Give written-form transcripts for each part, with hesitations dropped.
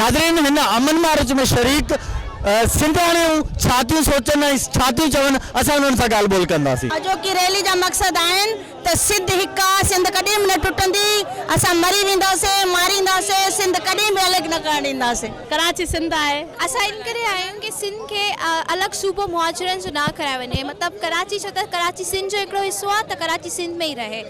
ناظرين هن امن مارچ ۾ شريڪ سنڌياڻيون ڇا ٿيون سوچن ۽ ڇا ٿيون چون اسان انهن سان ڳالهه ٻولهه ڪنداسين. اڄوڪي ريلي جا مقصد آهن ته سنڌ هڪ آ، سنڌ ڪڏهن به نه ٽٽندي، اسان مري وينداسين، مارينداسين، سنڌ ڪڏهن به الڳ نه ڪرڻ ڏينداسين. ڪراچي سنڌ آهي. اسان ان ڪري آيا آهيون ڪي سنڌ کي الڳ صوبو مهاجرن جو نه ڪرايو وڃي مطلب ڪراچي ڇو ته ڪراچي سنڌ جو هڪڙو حصو آ ته ڪراچي سنڌ ۾ ئي رهي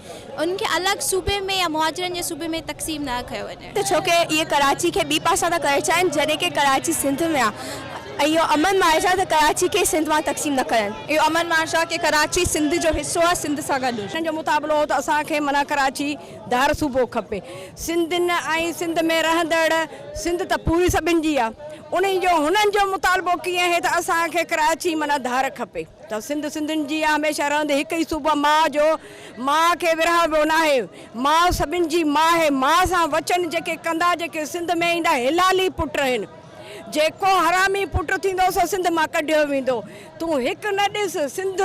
ان کي الڳ صوبي ۾ يا مهاجرن جي صوبي ۾ تقسيم نه ڪيو وڃي. ته ڇو ڪي اهي ڪراچي کي ٻي پاسا ٿا ڪرڻ چاهين جڏهن ڪي ڪراچي سنڌ ۾ آ ۽ اهو امن مارچ آ ته ڪراچي کي سنڌ مان تقسيم نه ڪرن. اهو امن مارچ آ ڪي ڪراچي سنڌ جو حصو آ سنڌ سان گڏ هجي. هنن جو مطالبو هو ته اسان کي معنيٰ ڪراچي ڌار صوبو کپي. سنڌين ۽ سنڌ ۾ رهندڙ سنڌ ته پوري سڀن جي آ انهي جو هنن جو مطالبو ڪيئن هي ته اسان کي ڪراچي معنيٰ ڌار کپي. ته سنڌ سنڌين جي آ هميشه رهندي هڪ ئي صوبو ماء جو ماء کي ورهائبو ناهي ماء سڀن جي ماء آهي ماء سان وچن جيڪي ڪندا جيڪي سنڌ ۾ ايندا حلالي پٽ آهن جيڪو حرامي پٽ ٿيندو سو سنڌ مان ڪڍيو ويندو تون هڪ نه ڏس سنڌ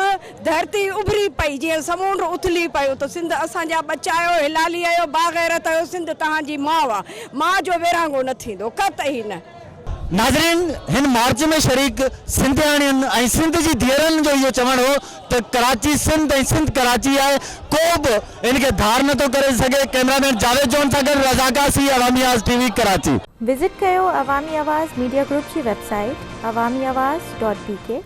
ڌرتي اڀري پئي جيئن سمونڊ اٿلي پيو ته سنڌ اسان جا ٻچا آهيو حلالي آهيو باغيرت آهيو سنڌ توهان جي ماء آ ماء جو ورهاڱو نه ٿيندو قطعي نه. ناظرين هن مارچ ۾ شريڪ سنڌياڻين ۽ سنڌ جي ڌيئرن جو اهو چوڻ هو ته ڪراچي سنڌ ۽ سنڌ ڪراچي آهي ڪو به ان کي ڌار نٿو ڪري سگهي ڪئميرا مين جاويد جون سان گڏ Raza Kasi Awami Awaz T V Karachi. Visit ڪيو عوامي آواز ميڊيا گروپ جي website Awami Awaz dot B K.